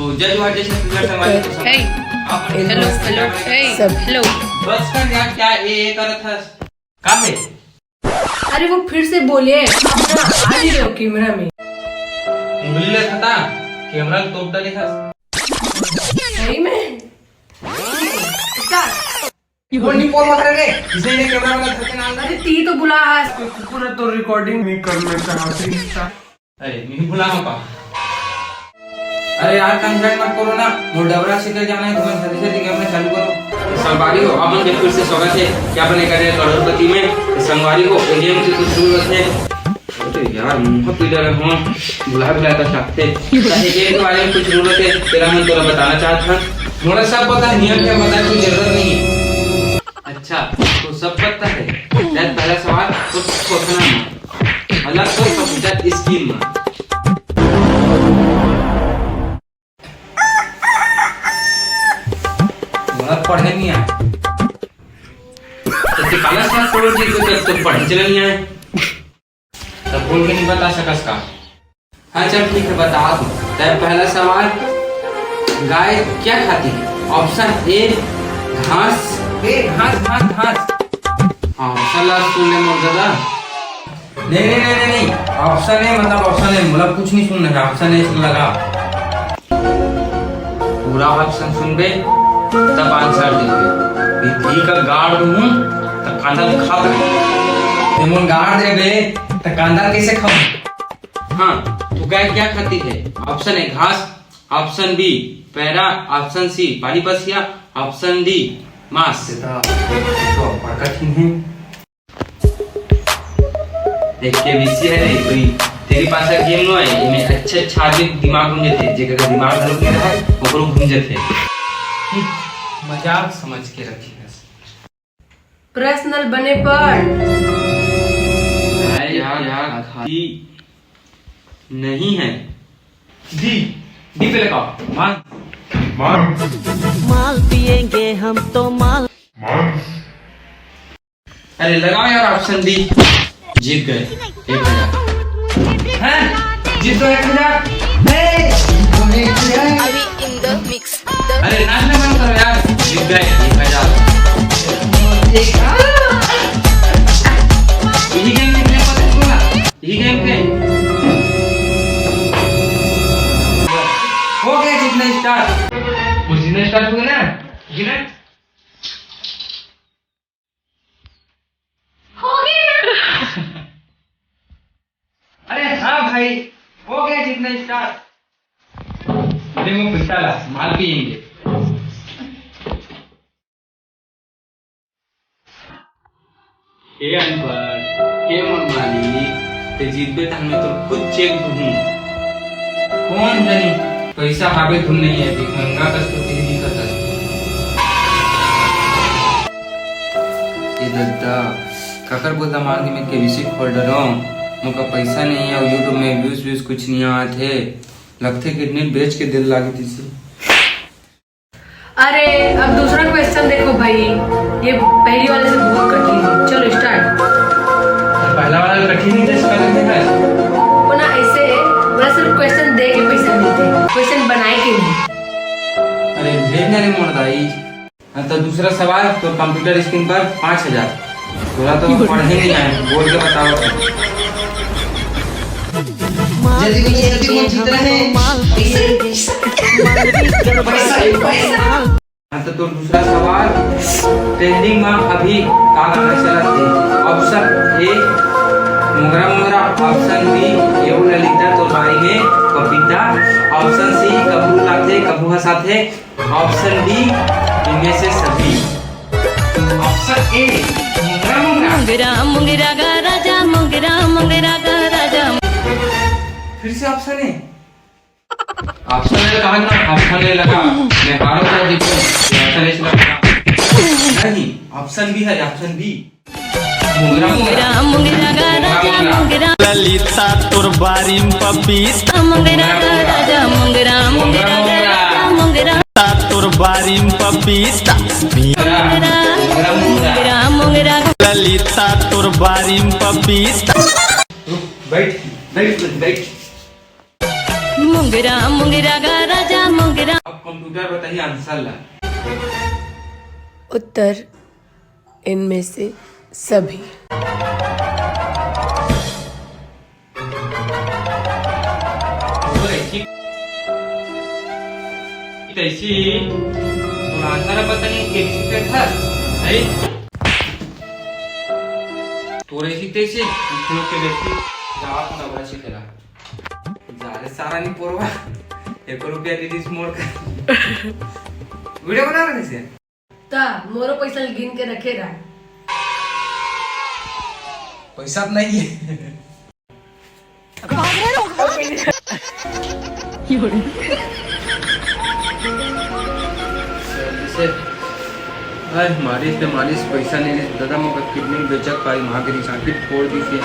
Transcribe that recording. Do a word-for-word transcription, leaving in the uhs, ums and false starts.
तो जय जोहार, जय छत्तीसगढ़ संगवारी हो, सब। Hey, आप hello, hello, hey, सब। Hello। बस कर यार, क्या ए, ए करत हस? का है? अरे वो फिर से बोले, आप ना आ नहीं रहे हो कैमरा में। उंगली ले था, कैमरा तोप डाले था। सही में? Start। वो नहीं बोल मत रे, इसे ये कैमरा वाला धर के ना अंदर। अरे ती तो बुला है। कोई कुकुर है तो रिकॉर्डिंग नहीं करना चाहती। अरे, नहीं बुलावा पा। अरे यार, कंजराई मत करो ना, मोर डबरा सीधे जाना है, तुम्हें जल्दी से दिखे, अपने चालू करो। संगवारी हो, अपन के फिर से स्वागत है, क्या बने करे करोड़पति में। संगवारी हो, ये गेम के कुछ रूल होते हैं। अरे यार, मुंह पी डरे हो, बुला बुला कर काटते। ये गेम के बारे में कुछ रूल होते हैं, तेरा मन तोरा बताना चाहता था। मोला सब पता है, नियम क्या पता है, कोई जरूरत नहीं है। अच्छा, तो सब पता है। यार, पहला सवाल, तो सोचना मत। मतलब तो समझा स्कीम में। मोला पढ़े नहीं आए। तो तू काला साथ पढ़ो जी, तो जब तुम पढ़े चले नहीं आए, तब बोल के नहीं बता सकस का? हाँ, चल ठीक है, बता दो। तय पहला सवाल, गाय क्या खाती है? ऑप्शन ए, घास। ए, घास, घास, घास। हाँ, ऑप्शन ला सुन ले मोर दादा। नहीं, नहीं, नहीं, नहीं, नहीं। ऑप्शन है, मतलब ऑप्शन है, मतलब कुछ नहीं सुनना है, ऑप्शन है, इसको लगा। पूरा ऑप्शन सुनबे, तब आंसर देबे। विधि का गाड़ दूँ, त कांदा ल खा दे। ते मोन गाड़ देबे, त कांदा कैसे खाऊं? हाँ, तो गाय क्या खाती है? ऑप्शन ए घास, ऑप्शन बी पैरा, ऑप्शन सी पानी पसिया, ऑप्शन डी मांस। बेटा, तो बड़ कठिन है। देख के बीसी है रे, कोई तेरी पास का गेम नो है, इमे अच्छे अच्छा आदमी दिमाग घूम जथे, जेकर का दिमाग घलो नहीं रहा, ओकरो घूम जथे। हम्म, मजाक समझ के रखी है। पर्सनल बने पढ़। अरे यार, यार, खाती नहीं है। डी, डी पे लगाओ, मान। माल पिएंगे हम तो माल। अरे लगाओ यार, ऑप्शन डी। जीत गए एक हजार। हैं? जीत गए एक हजार। हे! अभी in the mix। अरे नाचना बंद करो यार, जीत गए एक हजार। यही गेम कितने पता है तुम्हारा? यही गेम पे हो गया जीतना स्टार्ट। वो जीतना स्टार्ट हो गया ना, जीतना। हो गया। अरे हाँ भाई, हो गया जीतना स्टार्ट। अरे वो पिस्ता ला, माल पिएंगे। हे अनपढ़, हे मोर मालिक, ते जीतबे तहन मैं तोर खुद चेक दूहूं। कौन जनी पैसा हावे धुन नहीं है, भिखमंगा कस तो तेरी दिखत है। ए दद्दा, काकर बोलता मान के मैं केबीसी खोल डरो, मोका पैसा नहीं है, YouTube में व्यूज व्यूज कुछ नहीं आत है, लगथे किडनी बेच के दिल लागी तीसी। अरे, अब दूसरा क्वेश्चन देखो भाई, ये पहली वाले से बहुत कठिन है। चलो स्टार्ट। पहला वाला कठिन ही जैसे पहले देखा है। वो ना ऐसे है, बोला सिर्फ क्वेश्चन दे के पैसे मिलते हैं, क्वेश्चन बनाए के नहीं। अरे भेज ना रे मोर दाई। हाँ, तो दूसरा सवाल, तो कंप्यूटर स्क्रीन पर पाँच हजार। थोड़ा तो पढ़े नहीं आए, बोल के बताओ। जल्दी बोलिए, जल्दी बोल, जीत रहे हैं। पैसा, पैसा। पैसा, पैसा। हाँ, तो, तो दूसरा सवाल, ट्रेंडिंग में अभी का गाना चलत है? ऑप्शन ए मोगरा मोगरा, ऑप्शन बी ये वो ललिता तोर बारी में पपीता, ऑप्शन सी कभू लाते कभू हंसाते, ऑप्शन डी इनमें से सभी। ऑप्शन ए मोगरा मोगरा। मुंगरा मुंगरा गा राजा, मुंगरा मुंगरा गा राजा। फिर से ऑप्शन ए। ऑप्शन ए कहा ना, ऑप्शन ए लगा। मैं हारो का जीतूं, ऑप्शन ए लगा। नहीं, ऑप्शन बी है, ऑप्शन बी। मुंगरा मुंगरा। मुंगरा मुंगरा गा राजा, मुंगरा। ललिता तोर बारी में पपीता। मुंगरा गा राजा, मुंगरा मुंगरा गा राजा, मुंगरा। ता तोर बारी में पपीता। मुंगरा मुंगरा। मुंगरा मुंगरा। ललिता तोर बारी में पपीता। रुक, बैठ, बैठ, बैठ। मुंगरा मुंगरा गा राजा, मुंगरा। डर बताइए आंसर ला। उत्तर, इनमें से सभी। वो ऐसी, तैसी, तोर आंसर पता नहीं, कैसी कैसा, नहीं? तोर ऐसी तैसी, दूसरों के व्यक्ति, जावा तो नवरा से खेला। जा रे सारा नहीं पोरवा, एक रुपया दे दिस मोर का। वीडियो बना रहे थे। ता मोरो पैसा ल गिन के रखे रहा। पैसा तो नहीं है। जल्दी से। अरे मारिस ते मारिस, पैसा नहीं दे दादा, मगर किडनी बेचक पारी, माँ के साकिट फोड़ दी थी।